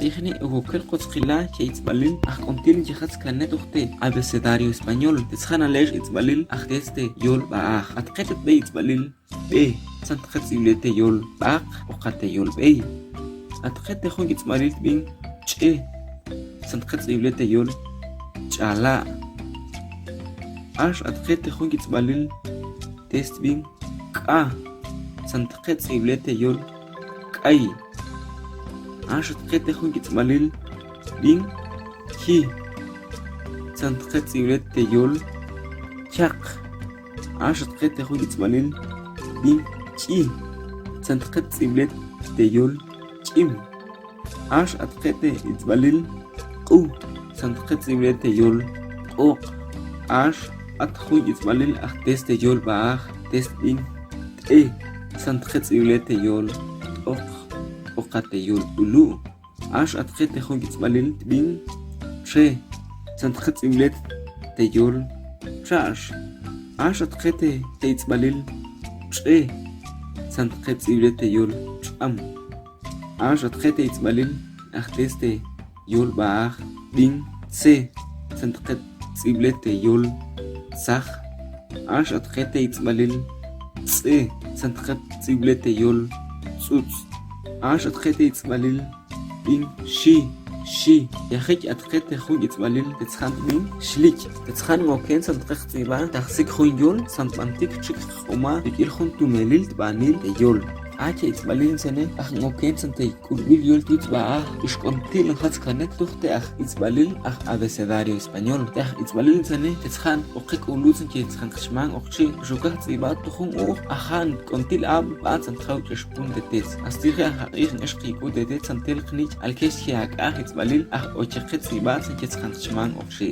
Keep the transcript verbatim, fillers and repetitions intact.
Tijni, uko kel kotz kila je itz'balil aj k'until nkijatz kanet tuj te abecedario español. Te tzjan ale'ex itz'balil aj test te yolb'aaj. Atqe te tb'ey itz'balil b'e, tzan txetz tz'ib'let te yolb'aq, o ka te yolb'ey. Atqe te jun itz'balil tb'in ch'e, tzan txetz tz'ib'let te yolch'ala'. Ax atqe te jun itz'balil test tb'in k'a, tzan txetz tz'ib'let te yolk'ay. Ax atqe te jun itz'balil tb'in ki, tzan txetz tz'ib'let te yolchaq. Ax atqe te jun itz'balil tb'in ch'i, tzan txetz tz'ib'let te yolch'im. Ax atqe te itz'balil q'u, tzan txetz tz'ib'let te yolq'uq. Ax at jun itz'balil aj test te yolb'aaj, test tb'in t'e, tzan txetz tz'ib'let te yolt'uq, o ka te yolb'ulu'. Ax atqe te jun itz'balil tb'in txe, tzan txetz tz'ib'let te yoltxa'x. Ax atqe te itz'balil tx'e, tzan txetz tz'ib'let te yoltx'am. Ax atqe te itz'balil aj test te yolb'aaj tb'in tze, tzan txetz tz'ib'let te yoltzaj. Ax atqe te itz'balil tz'e, tzan txetz tz'ib'let te yoltz'utz. Ax atqe te itz'balil tb'in xi, xi. Yajik atqe te jun itz'balil te tzjan tb'in xlik'. Te tzjan ngoken tzan txetz tz'ib'a, tajsik jun yol, tzan tb'antik txik q'uma, tik'il jun tumelil tb'anil te yol. A che itz'balil ntzene, aj ngoken tzan te k'ulb'il yol twitz b'aaj, ix k'until njatz kanet tuj te aj itz'balil aj abecedario español. Te aj itz'balil ntzene, te tzjan, oke k'ulutz nche tzjan qchmam ok chi, xokaj tz'ib'a tuj jun uj, ajan, k'until ab', b'at tzan tjaw ch'expun te tetz. Hasta tije aj aq'ix ngex qik'u te tetz, tzan tel qnik', alkex che ak'aj itz'balil, aj ocheqe tz'ib'a, tzan che tzjan qchmam ok chi.